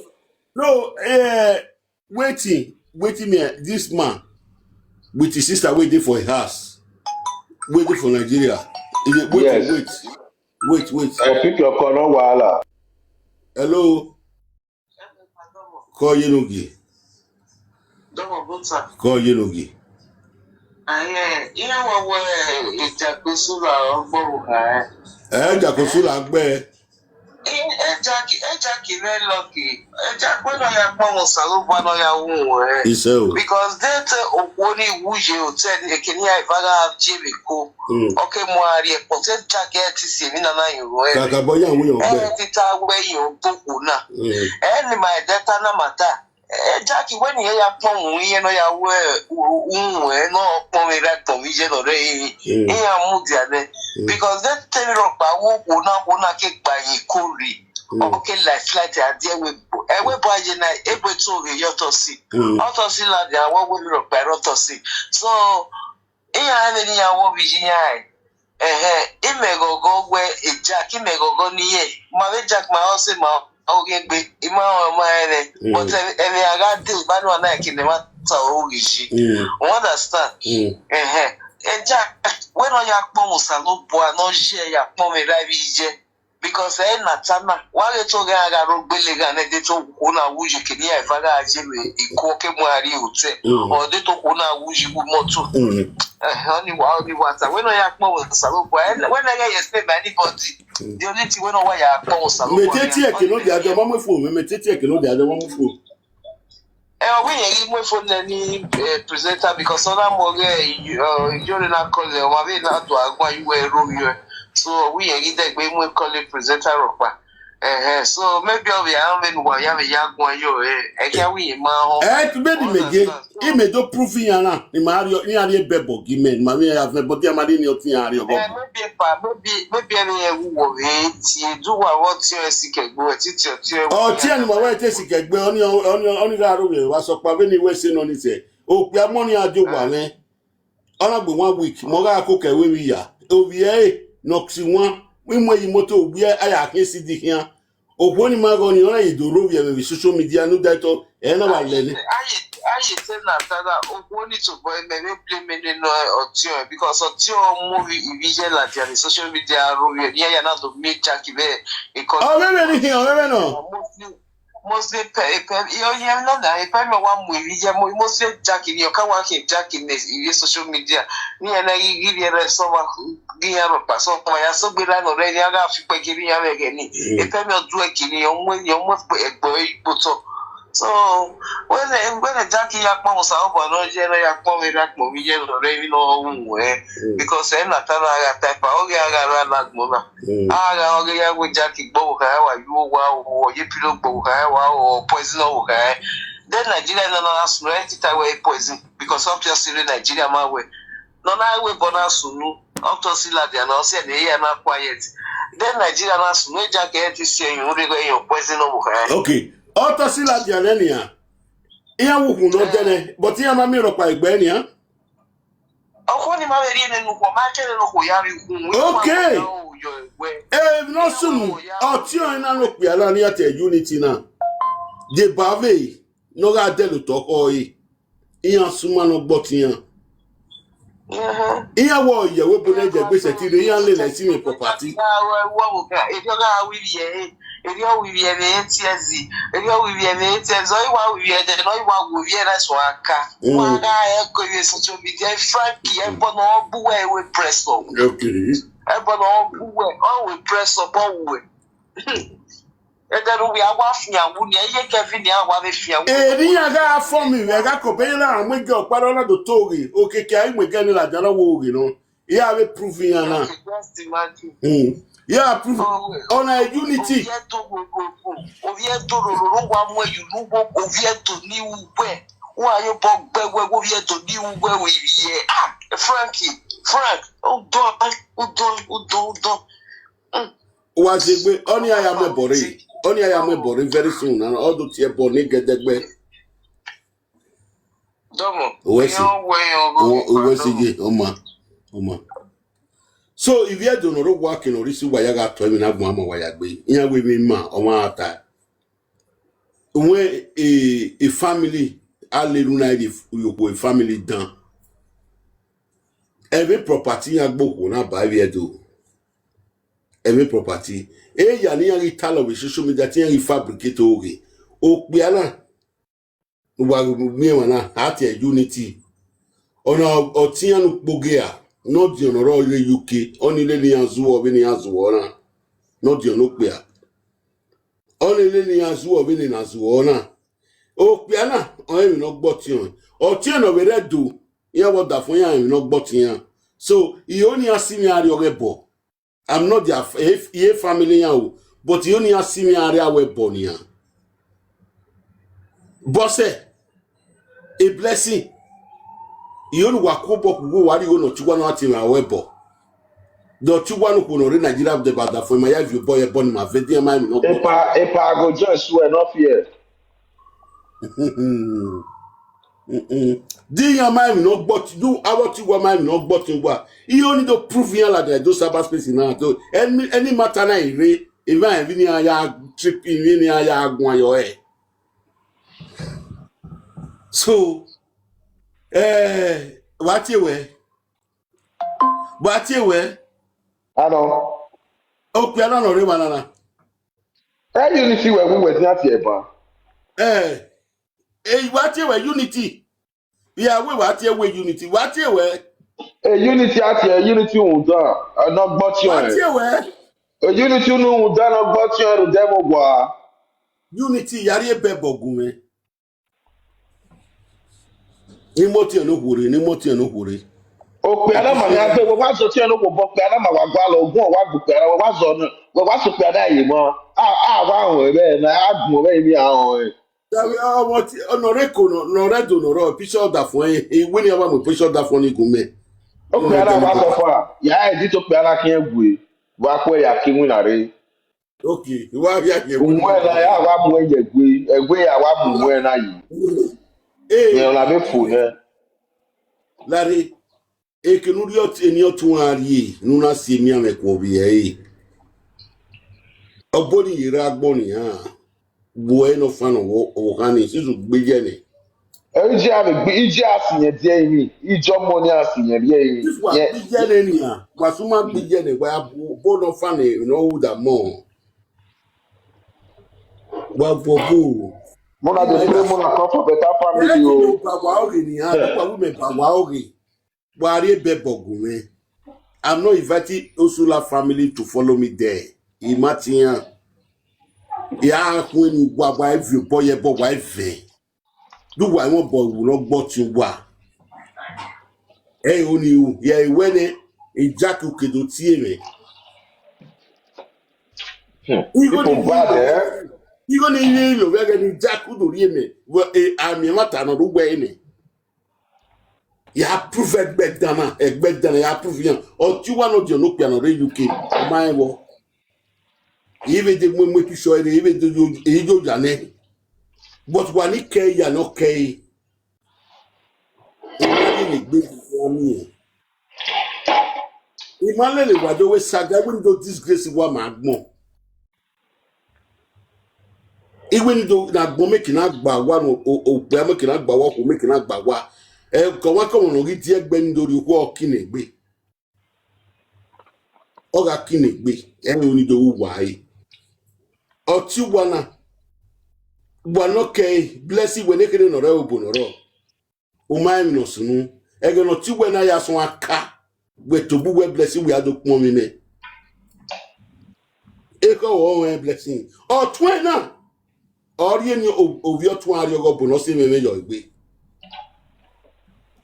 no, eh, wetin, wetin me, this man with his sister wey dey for his house, wey dey for Nigeria. He dey wait, yes. Wait, wait, wait. I pick your call, no wahala. Hello. Kọ ye no gie. Kọ ye no gie. Ayen, iran wa wẹ Ejakusula ọgbọ vbe okha ẹn. Ẹ Ejakusula gbẹ. Ejaki, Ejaki vbe lọki, Ejakpe nọ ya kpọnmwẹ Osanobua nọ ya wu wẹ. Isẹ o. Because de te okhuo ni wu ye otẹ ni, ekene iran eva gha je vbe ko. Mm. Ọ ke mu a rhie ẹkpọ te Ejaki ẹ ti si emwi nana hin ruẹ. Kakabọ ya wu yan ọgbẹ. Ẹ ti ta wẹ yan ọgbọ okhuo na. Mm. Ẹ ni ma ẹdẹ ta na ma ta. Ejaki wẹ ne irẹn ya kpọnmwẹ uhunmwu, irẹn nọ ya ru uhunmwu ẹre nọ kpọnmwẹ erha agbọn vbe iye nọ rre, iran mudia nẹ. Because vbe te emwi rhọkpa, wo okhuo na, okhuo na ke gba ye iko rre. Ọ ke light light a die ẹvbo ebo. Ẹvbo ebo a ye na, ebo eto ghe ye ọtọsi. Ọtọsi ladian, wẹ wẹ emwi rhọkpa rre ọtọsi. So, iran vbe ne iran wo vbe iye iran ẹn. Ẹhẹn, imẹ ghọghọ wẹ Ejaki, imẹ ghọghọ ne irẹn. Ma vbe Ejaki, ma ọse ma Oghian egbe, I ma rẹn ọmwa ẹnrẹn. But ẹmwẹ a gha dee, ba nuan na ẹki ne ma ta oro ghi yi. You understand? Ẹhẹn. Eja, wẹ ne ọ ya kpọnmwẹ Osanobua, ne ọ ye ya kpọnmwẹ ra vbe iye. Because ẹ na ta na, wa ghe to ghe a gha ro gbele gha nẹ, de to khuo na wu ye kene iran eva gha ye vbe iko ke mu a rrie otẹ, or de to khuo na wu ye wu moto. Ẹhẹn, ọni wa, ọni wa ta. Wẹ ne ọ ya kpọnmwẹ Osanobua, wẹ ne ghẹ ye stay by anybody. The only thing wẹ ne ọ wa ya kpọnmwẹ Osanobua. Mẹ te tie ẹki ne ọ dia dẹ, ọ ma mu phone, mẹ te tie ẹki ne ọ dia dẹ, ọ ma mu phone. Ẹ, ọ wẹ irẹn ghi mu phone nẹ ni, eh, presenter, because ọ na mu ọghe, eh, iyore na call, ọ ma vbe na do agbọn ye uwẹ ro vbiẹ. So ọ wẹ irẹn ghi dẹgbe mu call presenter rhọkpa. Ẹhẹn, so maybe ọ vbe a vbe ne uwa ya vbe ya guan yo, eh, ẹki a wẹ irẹn ma họn. Ẹ, vbene mẹ ye, imẹ do prove iran na, ne ima rhie, iran rhie bẹbọ gi mẹ, ne ima vbe ya vẹ body ama ni ọtẹn iran rhie ọghọ. Eh, maybe epa, maybe, maybe ẹmwẹ rẹn wu wọ vbe tie, do wa vbe ọtiọnrẹn sikẹ egbe, wẹ te tie ọtiọnrẹn. Ọtiọnrẹn ne ima wẹ te sikẹ egbe, ọni, ọni, ọni gha ro vbe wa sọkpa vbene I wẹ sẹ nọ ni sẹ. Okpia mọ ni a die owa mwẹ. Ọ na gbe one week, mẹ ọ gha koko ẹvbo emwi ya. Ovbi ẹre ne ọ si wan, I mu ẹre ye imoto, ovbi ẹre a ya khian esi di khian. Okhuo ni ma ghe ọnii, ọ na ye do rre ovbi ẹmwẹ vbe social media ne udaitọ, ẹ na wa lẹ nẹ. A ye, a ye te na ta na, okhuo ni tobọ ẹmwẹ vbe blame nene ọtiọnrẹn, because ọtiọnrẹn mu ivbi iye ladian ni social media rre ovbi ẹre, iran ya na do miẹn Jackie vbe economy. Ọ vbe vbe ni khian, ọ vbe vbe nọ. Mostly, mostly, pe, pe, iran na, epẹmẹ wa mu ivbi iye, mo, mostly Jackie ni, ọ ka wa khian Jackie ne ivbi social media. Iran na ghi, ghi vbiẹ rre sọmwa, ghi iran rhọkpa sọmwa, ya sẹ gberra ne ọ rre, iran gha fi ikpẹki rre iran vbe ẹghẹ ni. Epẹmẹ ọ duẹ kini, ọ mu, ọ mu ẹgbẹ ikpotọ. So, wẹ ne, wẹ ne Jackie ya kpọnmwẹ Osanobua ne ọ ye ne ọ ya kpọnmwẹ erha agbọn vbe iye ne ọ rre emwi ne ọ wu wẹ. Because ẹ na ta na gha ta epa, ọ ghi a gha rre alagbọn na. A gha ọghe ya wẹ Jackie gbe ọvbokhan, a wa ye owa o, ọ ye pillow gbe ọvbokhan, a wa o, poison ọvbokhan. Then Nigeria na na sunu, ẹ te ta wẹ poison, because obviously Nigeria ma wẹ. Ne ọ na wẹ bọ na sunu, ọ tọ si ladian na, ọ sẹ ne iran na quiet. Then Nigeria na sunu, e Jackie ẹ te si ẹyun, rre ighẹ iran poison ọvbokhan. Okay, ọ tọ si ladian nẹ nian. Iran wu ukhun ne ọ dẹ nẹ, but iran ma miẹn rhọkpa egbe nian. Okhuo ni ma vbe rhie nene okhuo, ma kere ne okhuo ya rhie ukhun. Okay. Emwi ne ọ sunu, ọtiọnrẹn na ne okpia na ne iran tie Unity na, deba vbe ne ọ gha dẹlẹ otọ khọe, iran suma ne ọ gbọtian. Iran wẹ ọ ye ẹvbo ebo ne ẹdẹ egbe sẹtin rre, iran lele ẹse mwẹ property. Erriọ gha ru ivbi ẹre, erriọ ru ivbi ẹmwẹ eight years, erriọ ru ivbi ẹmwẹ eight years, ọ i wa ru ivbi ẹdẹ, ne ọ i wa ru ivbi ẹre suẹn aka. Wa gha ẹko ivbi social media, Frankie, ẹbọ ne ọ bu wẹ, wẹ press up. Okay. Ẹbọ ne ọ bu wẹ, ọ wẹ press up, ọ wẹ. Ẹdẹ ne uwẹ a wa fian wu ni, ẹ ye Kevin ni a wa vbe fian wu. Eni iran gha fọ mi vbe ẹghẹ akobọ, iran na mu ẹgẹ ọkpa ne ọ na do to ghe, okiekie a i mu ẹgẹ ni ladian na wo ghe nọ. Iran vbe prove iran na. Okay, just imagine. Hmm. Iran prove. Oh, ọna Unity. Ovbi Ẹdo rororo, ovbi Ẹdo rororo, wa mu ẹyu ne uwu, ovbi Ẹdo ni uwẹ. Wa yo bọ gbẹ wẹ, ovbi Ẹdo ni uwẹ, we ye. Ah, Frankie, Frank, udọn, udọn, udọn, udọn. Hmm. Wa zegbe, ọni a ya mu ẹbọ rre, ọni a ya mu ẹbọ rre very soon, and ọ do tie ẹbọ ne gẹdẹgbẹ. Dọmọ, uwẹ si, iran wẹ iran ọghe uwẹ, uwẹ si ye, ọma, ọma. So, ivbi Ẹdo ne ọ rre owa ke ne ọ rre isi uwa ya gha tọ emwi ne agbọn ama wa ya gbe, iran wẹ emwi ima, ọmwa gha ta. Uwẹ, e, e family, a lele una rhie f-, uyokhuo e family dan. Ẹmwẹ property iran gbe okhuo na ba ivbi Ẹdo. Ẹmwẹ property. Eya ne iran ghi talọ vbe social media, te iran ghi fabricate oghe. Okpia na, ne uwa miẹn emwa na, a tie Unity. Ọna ọtian ne ukpogea, ne ọ diọn ne ọ rrọọ rre U K, ọni lele iran zuọ vbene iran zuọ na, ne ọ diọn ne okpia. Ọni lele iran zuọ vbene na zuọ na. Okpia na, ọnrẹn emwi ne ọ gbe ọtiọnrẹn. Ọtiọnrẹn ne ọ vbe rre Ẹdo, iran vbe ọdafọn iran emwi ne ọ gbe ọtiọnrẹn. So, iro ne iran si mwẹ a rrie ọghe ẹbọ. I'm not their f-, e, e family iran o, but iro ne iran si mwẹ a rrie awẹ ẹbọ nian. Bọsẹ, a blessing. Iro ne uwa ku obọ kugbe uwa rrie igho ne ọtiguwa ne ọ ra tie mwẹ a ru ẹbọ. De ọtiguwa ne okhuo ne ọ rre Nigeria vbe deba ọdafọn, ma ya viọ obọ ye ẹbọ ni ma vẹ, de iran ma emwi ne ọ gbe. Epa, epa go join suẹ ne ọ fiẹ. Mm-mm. De iran ma emwi ne ọ gbe ọtiọnrẹn, de avbe ọtiguwa ma emwi ne ọ gbe ọtiọnrẹn uwa. Iro ni do prove iran ladian do cyber space na, do any, any matter na i rre. Emwa emwi ne iran ya trip, emwi ne iran ya guan yọ ẹre. So, eh, wa tie wẹ, wa tie wẹ, Ano, okpia na nọ rre emwa na na. E Unity wẹ wu wẹ dia tie ban. Eh, eh, wa tie wẹ Unity. Ya wẹ wa tie wẹ Unity, wa tie wẹ. E Unity a tie, Unity rhunmwuda, ọ nọ gbọ tiọn. Wa tie wẹ. E Unity unu rhunmwuda nọ gbọ tiọn rhunmwuda ẹmwẹ owa. Unity ya rhie bẹbọ gu mwẹ. Ne I mu ọtiẹn ne okhuo rre, ne I mu ọtiẹn ne okhuo rre. Okpia na ma ya gbe, wẹ wa zọ ọtiẹn ne okhuo, bọ okpia na ma wa gualọ, ogun ọ wa gbe okpia na, wẹ wa zọ nẹ, wẹ wa sẹ okpia na ye mọ. A, a wa họn ẹmwẹ na, a gun ẹmwẹ emwi a họn ẹn. Davie, ọmọ ti, ọ nọ rre eko nọ, nọ rre Ẹdo nọ rrọọ, picture ọdafọn ẹn, I wẹ ne a wa mu picture ọdafọn ni gun mẹ. Okpia na wa suffer, ya edit okpia na khian gue, wa khuẹ ya ke iwinna rre. Okay, I wa via ye. Uwẹ na ya wa mu ẹn ye ẹgue, ẹgue ya wa mu uwẹ na yi. Eh, mẹ ọna vbe fo nẹ. Lare, eke ne u rhie ọt-, eni ọtuẹn rrie, ne u na si emianmwẹ khuo vbe ẹre. Ọbo ni ye rre agbọn nian, gbe ẹre nọ fan ọvbokhan ni, since u gbe ye nẹ. Ẹ, iye a vbe gbe, iye a si yẹn die emwi, iye ọmọ ni a si yẹn rhie emwi. Wa gbe iye nẹ nian, wa suma gbe iye nẹ, wa bu bo nọ fan ne nọ hu da mọ. Wa gbọgbọ. Mona dey pray, Mona come for better family o. Ba wa oghe ni ha, ba wu mẹ ba wa oghe. Wa rhie bẹbọ gu mwẹ. I'm not inviting Osula family to follow me there. I ma tian. Ya khun ni wa wa evi obọ ye bọ wa evẹ. Do wa wọn bọ wu nọ gbọ tie uwa. Ẹ o ni u, ye wẹ nẹ, Jack u ke do tie mwẹ. Hmm, igho ni people bad, eh? Igho ni yin lo vbe ẹghẹ ni Jack u do rhie mẹ, vbe, eh, a miẹn ẹmwata nọ rre uwẹ nẹ. Ya prove ẹgbẹe dan na, ẹgbẹe dan na ya prove iran. Ọtẹn uwa ne ọdiọn ne okpia nọ rre U K, ọ ma rẹn vbọ. I vbe de mu, mu picture ẹre, i vbe de yo, i yo ya nẹ. But wa ni kẹ ya ne ọ kẹ ẹre. I ma lele egbe wa miẹn. I ma lele wa do wẹ saga, wẹ ne do disgrace wa ma agbọn. Iwẹ ni do na gbọn make na gba wa, no, o, okpia make na gba wa, okhuo make na gba wa. Ẹ, kọmwa kọmwa ne ọ ghi die ẹgbẹe ni do rhie okhuo ọ ki ne egbe. Ọ gha ki ne egbe, ẹ i re ni do wu uwa re. Ọtẹn uwa na, wa ne ọ kẹ ẹre, Blessing wẹ ne kherhe ne ọ rre obo ne ọ rrọọ. U ma rẹn emwi ne ọ sunu, ẹghẹ ne ọtẹn uwẹ na ya suẹn aka, wẹ tobọ uwẹ Blessing wẹ a do kpọnmwẹ imẹ. Ekhọe ọre ọ rẹn Blessing. Ọtuẹn na, ọ rhie ni o-, ovbi ọtuẹn arriọghọ bu ne ọ si mwẹ mwẹ yọ egbe.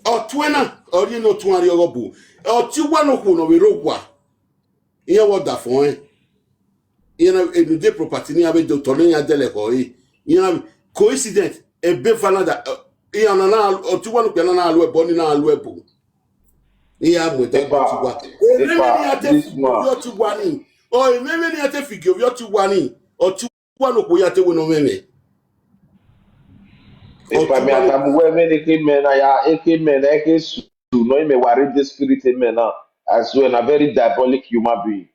Ọtuẹn na, ọ rhie ni ọtuẹn arriọghọ bu. Ọtẹn uwa ne okhuo ne ọ vbe rre owa, iran vbe ọdafọn rẹn. Iran na, enu de property ne iran vbe do otọ ne iran dẹlẹ khọ re. Iran coincident, ebe eva na da, iran na na, ọtẹn uwa ne okpia na na lu ẹbọ ni na lu ẹbọ. Iran mu ẹdẹ ọtẹn uwa. Emẹmwẹ ne iran te figie ovbi ọtẹn uwa ni. Ọ, emẹmwẹ ne iran te figie ovbi ọtẹn uwa ni. Ọtẹn uwa ne okhuo ya te wẹ ne ọ mwẹ mwẹ. Epa, mẹ a tama uwẹ vbene ekhe mẹ na ya, ekhe mẹ na, ekhe su nọ, imẹ wa rre de spirit mẹ na. I swear, na very diabolic human being.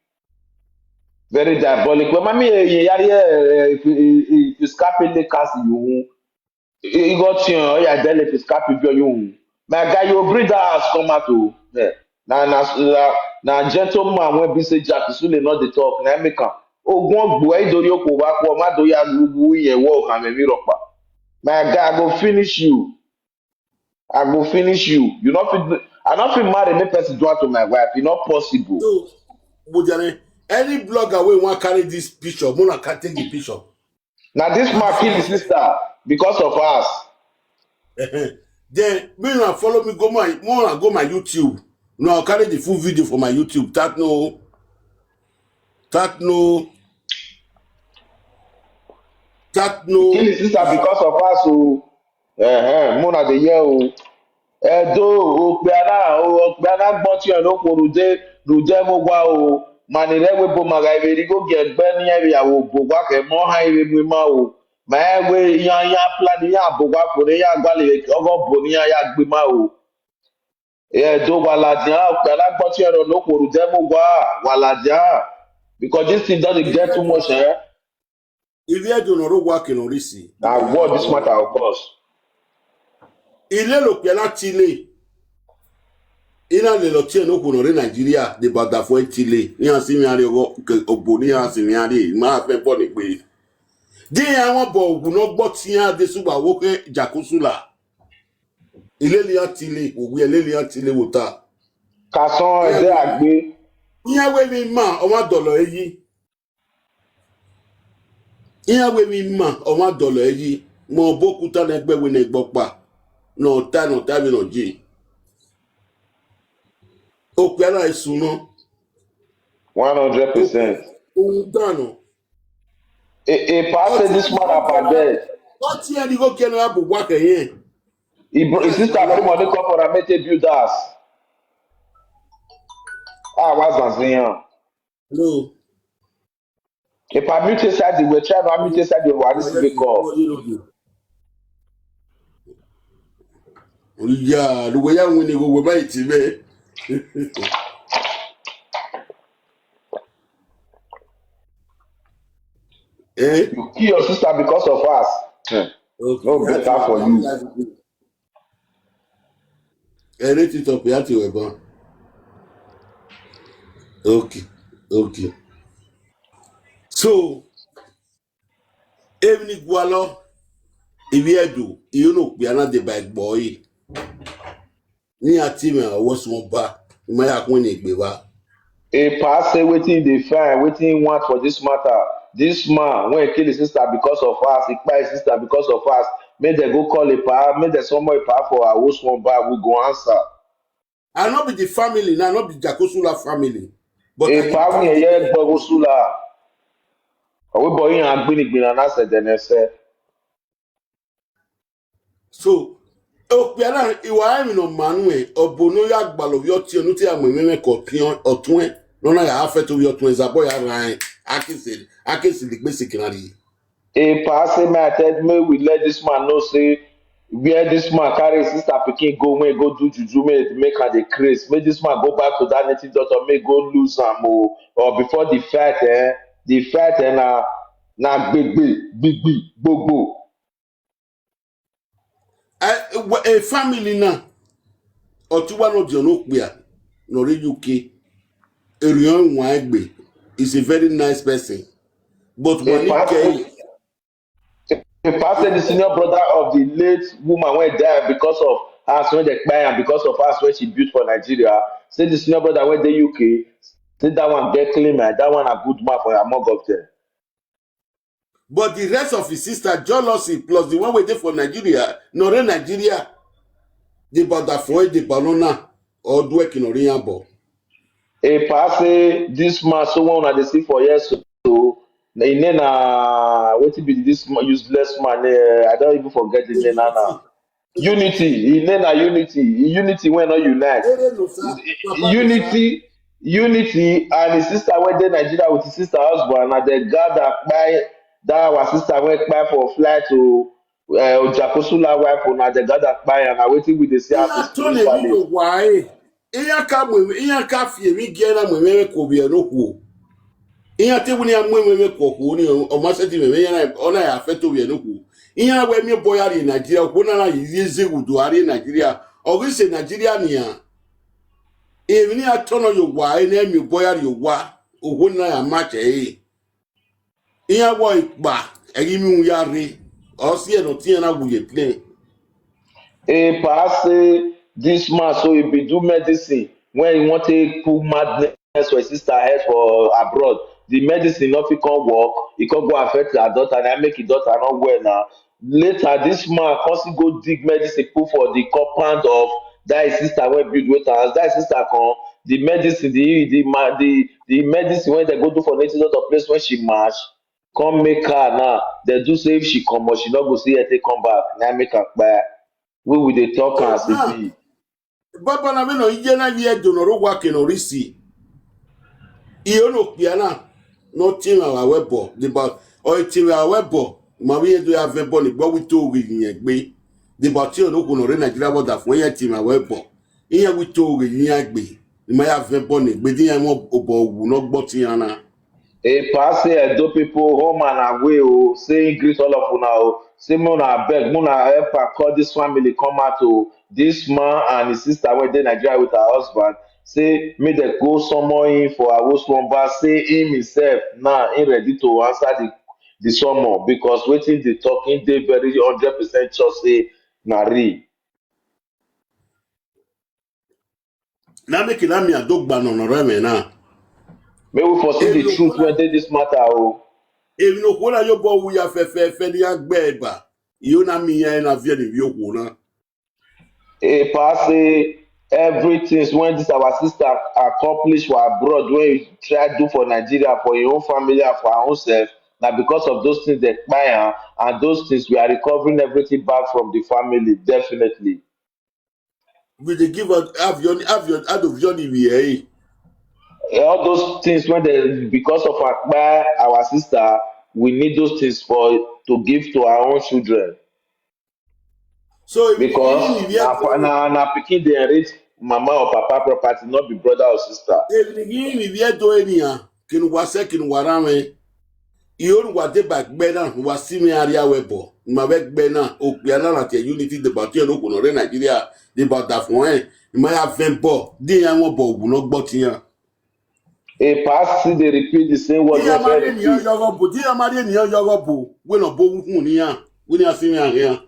Very diabolic. Wẹ ma miẹn ehe ya rhie, eh, if, if, if you scape Lakers, you won. I, I got you, oh, yeah, then if you scape, you won. My guy, you bring that ass come out, oh. Yeah. Na, na, na, na gentleman when be say Jack Sule not the talk, na make am. Ogun ogbo, e do ri okhuo vbe akhuọ, ma do ya wu iye wọ, okhan mwẹ emwi rhọkpa. My guy, I go finish you. I go finish you. You not fit, I not fit marry make person do that to my wife. It's not possible. So, Bujane, any blogger wey wan carry this picture, Mona can take the picture. Na this man kill his sister because of us. Then, me una follow me, go my, me una go my YouTube. Now I'll carry the full video for my YouTube. That no, that no, that no. Kill his sister because of us, oh. Eh, eh, me una dey hear, oh. Ẹdo, okpia na, o, okpia na gbọn ọtiẹn ne okhuo rhunmwuda, rhunmwuda ẹmwẹ owa, o. Ma ni rre ẹvbo ebo ma gha vbe rre igho gie ẹgbẹe ne iran vbe ya vbe obo owa khẹ, mẹ ọ han vbe mu ima, o. Ma rẹn wẹ iran, iran plan, iran bọ owa fo ne iran gualọ vbe ọghe ọbo ne iran ya gbe ima, o. Ẹdo, wa ladian, okpia na gbọn ọtiẹn ne okhuo rhunmwuda ẹmwẹ owa, wa ladian. Because this thing don dey get too much, eh? Ivbi Ẹdo ne ọ rre owa ke ne ọ rre isi. Na world this matter, of course. Ilele okpia na tile. I na lele ọtiẹn ne okhuo ne ọ rre Nigeria, de ba ọdafẹn tile. Iran si mwẹ arre ọghọ ke obo ne iran si mwẹ arre, ma fẹ bọ ni gbe. Di iran mwẹ obọ uwu ne ọ gbọ tie iran de sugba wo khe Jakosula. Ilele iran tile, owiẹ ilele iran tile vbe ota. Kasọn ẹdẹ a gbe. Iran wẹ emwi ima, ọ ma dọlọ ẹre yi. Iran wẹ emwi ima, ọ ma dọlọ ẹre yi. Mẹ obọ okuta ne ẹgbẹ wẹ ne ẹgbẹ ọkpa. Ne ọ ta, ne ọ ta vbe ne ọ je. Okpia na i sunu. One hundred percent. Uhunmwu dan nọ. A, a pa say this man about there. What year you go get a book work here? He bro-, his sister bring money come for am, make they build house. Ah, what's Zanzian? Hello. If I mute inside the way, try to mute inside the way, this is the call. Ya, the way I win the go with my team, eh? Eh? You kill your sister because of us. Hmm. Okay. No better for you. Ẹ rate it up, ya ti wẹ ban. Okay, okay. So, emwi ni gualọ, ivbi Ẹdo, iro ne okpia na deba egbe ọre. Ne iran tie mwẹ ọwọsuọba, I ma ya khuẹnnẹ egbe evba. A pa say wetin he dey find, wetin he want for this matter. This man, when he kill his sister because of us, he kpai his sister because of us. Make dem go call a pa, make dem summon a pa for our host one back, we go answer. I no be the family now, no be Jakosula family. But a pa we here Jakosula. Awe boy, iran gbinigbina na sẹ dẹnẹ sẹ. So, okpia na, I wa emwi ne ọ ma nuẹn, ọ bu ne ọ ya gbalọ ovbi ọtiẹn ne u te ya mu ẹmwẹ ke ọtiẹn, ọtuẹn, ne ọ na ya fẹto ovbi ọtuẹn, zabọ ya rran, a ke sẹ, a ke sẹ lele egbe sẹ ekiran rrie. A pa say, may I tell, may we let this man know say where this man carry his sister pikin go, when he go do juju, make, make am dey craze. Make this man go back to that native doctor, make go lose am o, or before the fight, eh, the fight, eh, na, na gbegbe, gbigbi, gbogbo. A, a family na, ọtẹn uwa ne ọ diọn ne okpia, ne ọ rre U K, erriọ wan egbe, is a very nice person. But when he came, the pastor, the senior brother of the late woman wey die because of house wey dem kpai am, because of house wey she built for Nigeria, say the senior brother wey dey U K, say that one get clean mind, that one na good man for among of them. But the rest of his sister, jealousy, plus the one wey dey for Nigeria, ne ọ rre Nigeria, the brother for the banana, or do work in Oriyan ball. A pa say this man, so one una dey see for here so, so, his name na, wetin be this ma-, useless man, eh, I don even forget his name now. Unity, his name na Unity, Unity wey no unite. Unity, Unity and his sister wey dey Nigeria with his sister husband, na dem gather kpai that our sister wey kpai for flight to, eh, Jakosula wife, na dem gather kpai am, na wetin we dey see as a spiritualist. Iran turn video why? Iran ka mu, iran ka fi emwi gie na mu ẹmwẹ ku ovbi ẹre ne okhuo. Iran te wẹ ne iran mu ẹmwẹ ku okhuo ni, ọ ma sẹtin mu ẹmwẹ, iran na, ọ na ya fẹto ovbi ẹre ne okhuo. Iran wẹ miẹn obọ ya rrie Nigeria, okhuo na na ye zeghudu a rrie Nigeria. Ọ ghi sẹ Nigeria nian. Emwi ne iran tọnọ ye owa, ẹ ne miẹn obọ ya rrie owa, okhuo na ya ma che ẹre. Iran wọ ikpa, ẹ ghi miẹn uhunmwu ya rre, ọ si ẹre ne ọtiẹn na wu ye plane. A pa say this man, so he be do medicine when he want to put madness for his sister head for abroad. The medicine no fit come work, he come go affect her daughter, na make his daughter no well now. Later, this man come still go dig medicine put for the compound of that his sister wey build with am. As that his sister come, the medicine, the, the ma-, the, the medicine wey dem go do for native doctor place when she match, come make her now. Dem do say if she comot, she no go see her take come back. Na make am kpai. We, we dey talk am as e be. Baba na vbene ọ ye na vbe Ẹdo ne ọ rre owa ke ne ọ rre isi. Iro ne okpia na, ne ọ tie mwẹ avbe ẹbọ, deba, ọ tie mwẹ avbe ẹbọ, ma vbe irẹn do ya vẹ ẹbọ ne egbe, ọ wẹ I to ghe ye iran egbe. Deba, ọ tie ne okhuo ne ọ rre Nigeria vbe ọdafẹn, iran tie mwẹ avbe ẹbọ. Iran wẹ I to ghe ye iran egbe, ne ima ya vẹ ẹbọ ne egbe, de iran mu obọ wu ne ọ gbe ọtiẹn iran na. Epa say Edo people home and away o, say he greet all of una o, say make una abeg, make una help am call this family come out o. This man and his sister wey dey Nigeria with her husband, say make dem go summon him for Awo Swamba, say him himself now he ready to answer the the summon, because wetin dey talk, he dey very hundred percent sure say na real. Na make na mian do gba nọ nọ rẹ mwẹ na. Make we for see the truth wey dey this matter o. Emwi ne okhuo na ye obọ wu ya fẹfẹfẹ ne iran gbe ẹre ba, iro na miẹn iran na viẹ ne ivbi okhuo na. Epa say everything wey this our sister accomplish for abroad, wey he try do for Nigeria, for him own family and for her own self, na because of those things dem kpai am, and those things we are recovering everything back from the family, definitely. We dey give out avion avion adovion ivbi ẹre. All those things wey dem, because of akpa our sister, we need those things for to give to our own children. So if because na na na pikin dey enrich mama or papa property, not be brother or sister. If the game if you do any, can wa se can wa ran me. Iro ne uwa deba ẹgbẹ na, ne uwa si mwẹ arria wẹ bọ, ne ima vbe ẹgbẹ na, okpia na na tie unity deba ọtiẹn ne okhuo ne ọ rre Nigeria, deba ọdafẹn ọnrẹn, ne ima ya vẹn bọ, de iran mwẹ obọ wu ne ọ gbe ọtiẹn. Epa still dey repeat the same word wey Iran ma Epa rhie enian repeat. Yọghọ bo, de iran ma rhie enian yọghọ bo, wẹ ne ọ bo wu ne iran, wẹ ne iran si mwẹ arria.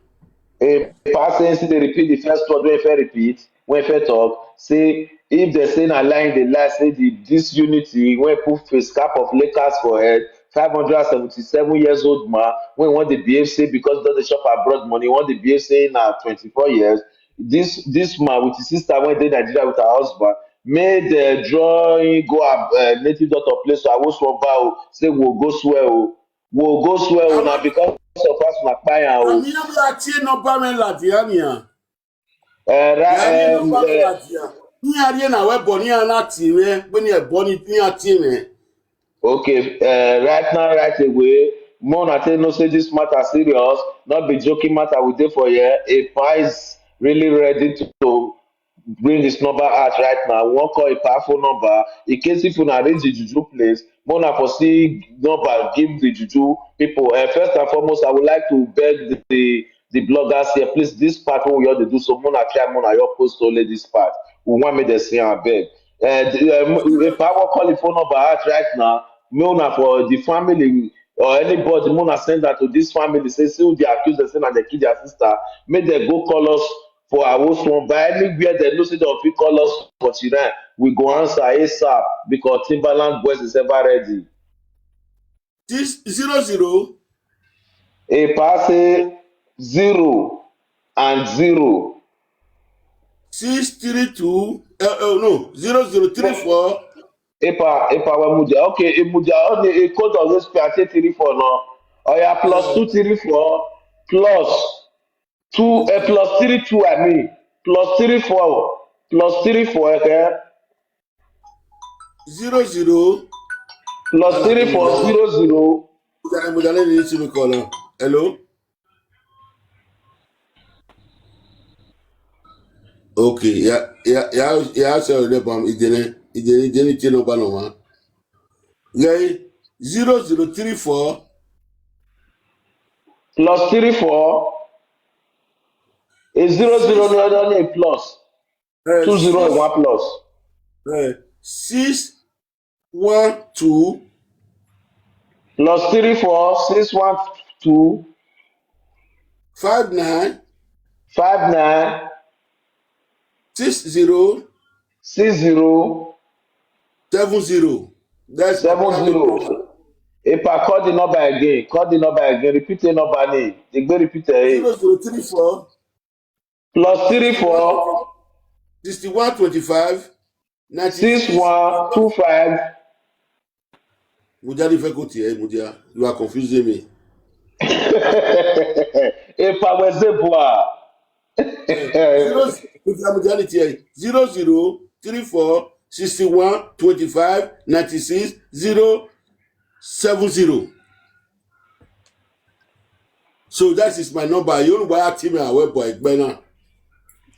Epa say he still dey repeat the first word wey Epa repeat, wey Epa talk, say if dem say na lie, he dey lie, say the, this unity wey put face cap of Lakers for head, five hundred and seventy-seven years old man, wey wan dey behave say because he don dey chop abroad money, he wan dey behave say na twenty-four years. This this man with his sister wey dey Nigeria with her husband, make dem draw him go ab- uh, native doctor place, so Awo Swamba o, say we go swear o. We go swear o, na because of as una kpai am o. Ami na ya tie number me ladian nian. Eh, ra- Ya ni eh, number me eh, ladian. Ni a rie na wẹ bọ ni a na tie mwẹ, gbe ni ẹbọ ni ni a tie mwẹ. Okay, uh, right now, right away, make una take know say this matter serious, not be joking matter we dey for here. Epa is really ready to, to bring his number out right now. We wan call Epa phone number in case if una reach the juju place, make una for see number give the juju people. Uh, first and foremost, I would like to beg the, the the bloggers here, please, this part wey we all dey do so, make una try, make una help post only this part. We wan make dem see am, abeg. Uh, the, uh, Epa wan call the phone number out right now. Make una for the family or anybody, make una send that to this family. Say, see who dey accuse dem say na dem kill their sister. Make dem go call us for Awo Swamba. Anywhere dem know say dem fit call us for Chiran, we go answer asap because Timberland boys is ever ready. Six zero zero. Epa say zero and zero. Six three two. Uh, uh, no, zero zero three four. Epa, Epa, we mudia. Okay, e mudia. Okay, e code of this party three four no. Oh yeah, plus two three four plus two, uh, plus three two. I mean, plus three four, plus three four. Okay. Zero zero. Plus three four zero zero. Hello. Okay, ya ya ya ya se ọdẹ bam idene idene idene tie number no one. Gẹ zero zero three four. Plus three four. A zero zero no no no plus. Eh, two zero six, one plus. Eh, six one two. Plus three four six one two. Five nine. Five nine. Six zero. Six zero. Seven zero. That's seven zero. Epa, call the number again. Call the number again. Repeat the number name. They go repeat it. Zero zero three four. Plus three four. Sixty one twenty five. Six one two five. Mudia ni fẹ ko tie, Mudia. You are confusing me. Epa wẹ zebua. Zero, Mudia, Mudia ni tie. Zero zero three four sixty one twenty five ninety six zero seven zero. So that is my number. You know why I tell me I will boy gbẹ na.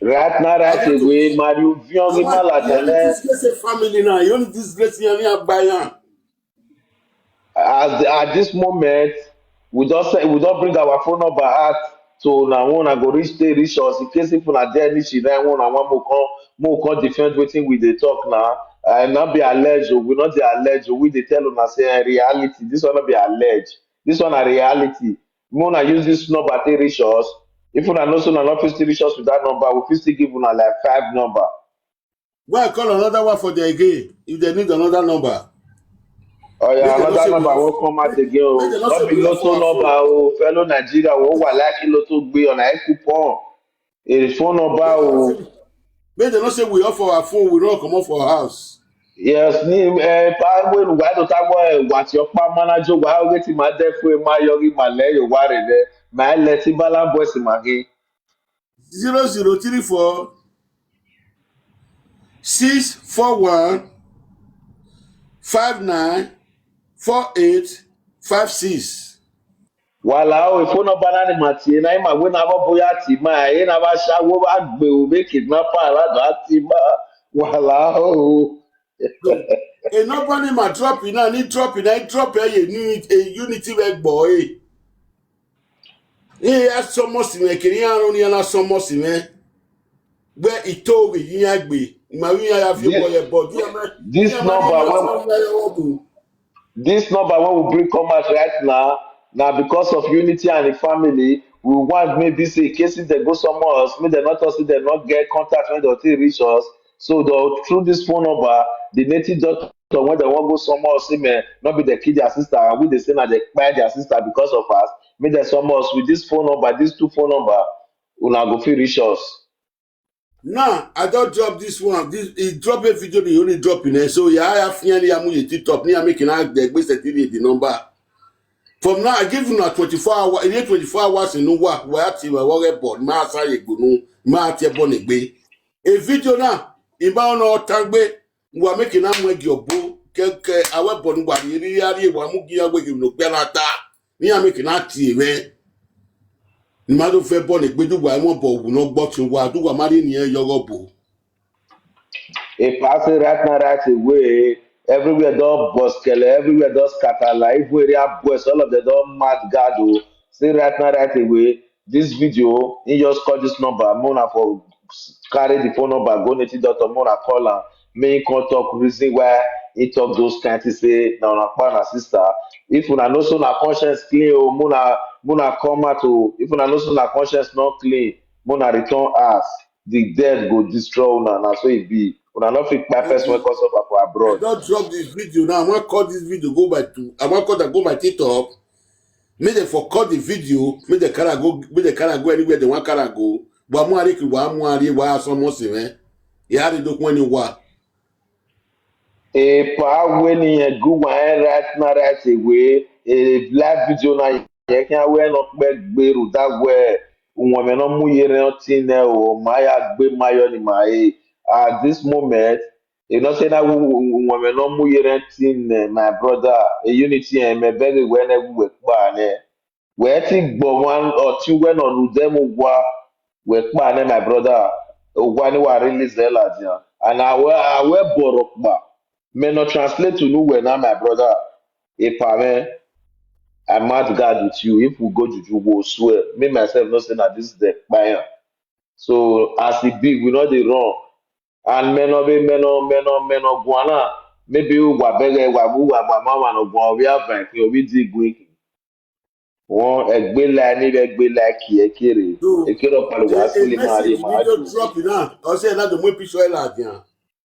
Right now, right away, Mario Vion ni ma la tẹlẹ. Disgrace family now. You only disgrace yan ni agba yan. As the, at this moment, we don send, we don bring our phone number out to una, una go reach, dey reach us in case if una get any shit, then una wan make we come, make we come defend wetin we dey talk now. Uh, no be allege o, we no dey allege o, we dey tell una say, eh, reality. This one no be allege. This one na reality. Make una use this number take reach us. If una know say una no fit still reach us with that number, we fit still give una like five number. Why call another one for them again if they need another number? Oh yeah, another number won't come out again o. No be lotto number o, fellow Nigeria, we were like lotto gbe on a coupon. A phone number o. Make dem no say we off our phone, we run comot for house. Yes, ni, eh, pa we lu wa do ta we, wa ti ọkpa manager wa, we ti ma de fu ma yo gi ma le yo wa re de. Ma le ti Balan Boys ma gi. Zero zero three four six four one five nine four eight five six. Wala o, phone number na ni ma tie na, ima wẹ na vbe ọbo ya tie ima, ena vbe ashawo vbe gbe o, vbe kidnapper ra do a tie ima. Wala o. So, e number ni ma drop na, ni drop na, i drop ẹ ye ni, e Unity vbe gbọ e. Iran ya sọmọ si mwẹ, kere iran rọnrọn iran na sọmọ si mwẹ. Wẹ i to vbe iran gbe, ima vbe iran ya fi obọ ye ẹbọ, iran ma, this iran ma number rhie wẹ ọmọ iran ye ọghe ọghe. This number wey we bring come out right now, na because of Unity and the family. We want maybe say in case if dem go somewhere else, make dem no talk say dem no get contact when dem take reach us. So the, through this phone number, the native doctor, when dem wan go somewhere else, say, man, no be dem kill their sister, and we dey say na dem kpai their sister because of us. Make dem somewhere else with this phone number, these two phone number, una go fit reach us. Now, I don drop this one. This, he drop a video, the only drop in there. So, yeah, I have here, I am with TikTok. Ni I make an act, the best that he did the number. From now, I give you now twenty-four hours. In twenty-four hours, you know what? Where I tell you, what about my side, you know, my table, a video now. In my own tagbe, wa make an act, your boo. Ke, ke, our body, what you really are, what I'm giving away, you know, Belata. Iran make na tie mwẹ. Ne ima do fẹ bọ ne egbe, do uwa mu obọ wu ne ọ gbọtun uwa, do uwa ma rhie eni ẹnrẹn ye ọghe ọbo. Epa, say right now, right away, everywhere don bust kẹlẹ, everywhere don scatter, like, even area boys, all of them don mad gado. Say right now, right away, this video, he just call this number, make una for carry the phone number go native doctor, make una call am, make he come talk reason why he talk those kind things, say na una kpa una sister. If una know say una conscience clean o, make una, make una come out o. If una know say una conscience no clean, make una return house. The dead go destroy una, na so e be. Una no fit kpai person wey come suffer for abroad. I don drop this video now. I wan cut this video go by two. I wan cut am go by TikTok. Make dem for cut the video, make dem carry am go, make dem carry am go anywhere dem wan carry am go. Wa mu a rhie ke, wa mu a rhie, wa sọmọ si mwẹ. Ya rhie do khuẹn ne uwa. Epa, wẹ ne irẹn gu uwa rẹn right now, right away. E live video na, irẹn khian wẹ ne ọ kpẹ gbe rhunmwuda wẹ uwẹnmwẹ ne ọ mu ye erhẹn ọtẹn nẹ o, ma ya gbe ma yọ ne ima re. At this moment, e nọ sẹ na wẹ uwẹnmwẹ ne ọ mu ye erhẹn ọtẹn nẹ, my brother, e Unity, ẹn, mẹ bẹghe wẹ nẹ, wẹ uwẹ kpa nẹ. Wẹ te gbe ọmwa ọtẹn uwẹ ne ọ rhunmwuda ẹmwẹ owa, wẹ kpa nẹ, my brother, owa ni wa release ẹre ladian. And a wẹ, a wẹ ẹbọ rhọkpa, mẹ ne ọ translate unu wẹ na, my brother, epa mwẹ, I mad God with you. If we go juju, we will swear. Me, myself, know say na this is the kpa iran. So, as e be, we no dey run. And mẹ ne ọ vbe, mẹ ne ọ, mẹ ne ọ, mẹ ne ọ guan na, maybe uwa bẹghe, wa mu uwa ma ma ọmwa ne ọ guan, ọ vbe a van ẹkhin, ọ vbe di gun ẹkhin. Wọn ẹgbela ni vbe ẹgbela kie kere. So, ekere ọkpali wa a, a sili ma message rhie ma video ju drop na. Ọ sẹ na do mu picture ẹre ladian.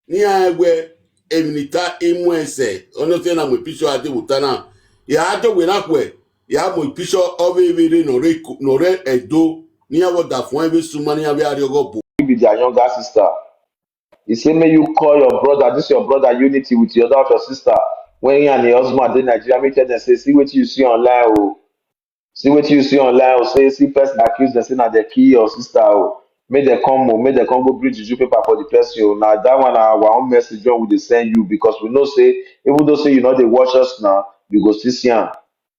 Ne iran wẹ emwi ne I ta, I mu ẹn sẹ, ọ nọ sẹ na mu picture a de vbe ota na. Ya do wẹ na khuẹ, ya mu picture ọvbehe vberre ne ọ rre Eko, ne ọ rre Ẹdo, ne iran vbe ọdafẹn vbe sunu ma ne iran vbe a rrie ọghe ọbo. Be their younger sister. He say make you call your brother, this your brother Unity, with your other of your sister. When he and your husband dey Nigeria, make you tell them say, see wetin you see online o. See wetin you see online o, say, see person accuse them say na dem kill your sister o. Make dem come o, make dem come go bring juju paper for the person o. Na that one na our own message wey we dey send you, because we know say even though say you no dey watch us now, you go still see am.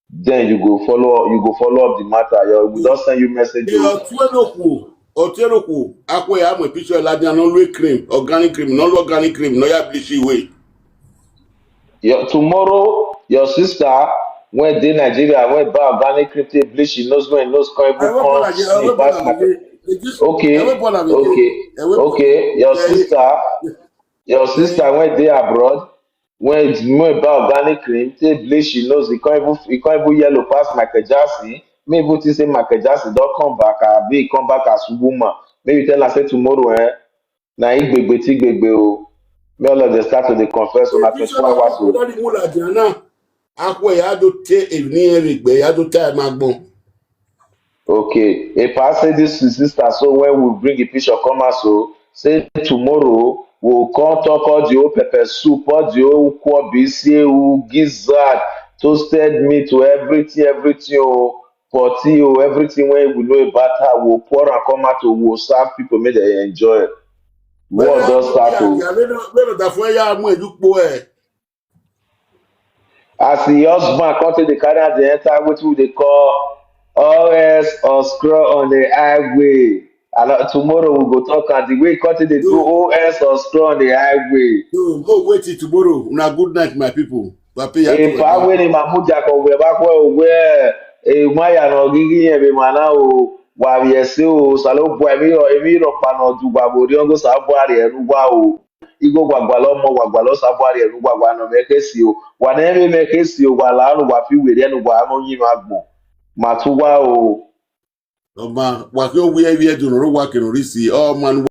Then you go follow, you go follow up the matter. Your, we don send you message o. Ọtiẹnokhuo, ọtiẹnokhuo, akhuẹ ya mu picture ladian ne ọ lu cream, organic cream, ne ọ lu organic cream, ne ọ ya bleach iwe. Yeah, tomorrow, Your sister wey dey Nigeria wey buy organic cream take bleach im nose, wey im nose come even come slim pass my. Okay, okay, okay. Your sister, your sister wey dey abroad, wey wey buy organic cream take bleach im nose, e come even e come even yellow pass Michael Jackson. Me even think say Michael Jackson don come back, abi e come back as woman. Make you tell am say tomorrow, eh, na igbegbe ti igbegbe o. Make all of them start to dey confess una twenty-four hours o. Lọ́ọ̀dì mú làjà náà, akọ ẹ̀ yá do tẹ èmi ẹ̀ rẹ̀ gbẹ, yá do tẹ ẹ̀ máa gbọ́n. Okay, e pa say this sister, so when we bring the picture come out, so say tomorrow we will come talk all the whole pepper soup, all the whole ukwobi, isiewu, gizzard, toasted meat, to everything, everything o, potty o, everything wey we know about her, we will pour am come out o, we will serve people make dem enjoy. World don start o. Wẹ́rẹ́ ọ̀dà fún ẹ yá mú ẹ̀jú po ẹ̀. As the husband come take dey carry am dey enter wetin we dey call O S or scroll on the highway. And uh, tomorrow we go talk am the way e come take dey do O S or scroll on the highway. So, go wait till tomorrow. Una good night, my people. Papi ya. Epa wẹ ne ma mu dia kọ wẹ ba khuẹ o wẹ, e ma ya nọ ghi ghi yẹn vbe ma na o, wa vbiẹ ẹse o, Osanobua, emwi rọ emwi rhọkpa ne ọ du uwa vbe orhiọn, Osanobua rhie ẹre uwa o. Igho wa gualọ ọmọ, wa gualọ Osanobua rhie ẹre uwa, wa ne ọ mwẹ khe si o, wa ne ẹmwẹ mwẹ khe si o, wa la aro, wa fi werriẹ ne uwa mwẹ uyinmwẹ agbọn, ma tu uwa o. Ọ ma, wa khian ovbi ẹvbi Ẹdo ne ọ rre owa ke ne ọ rre isi, ọ ma ne uwa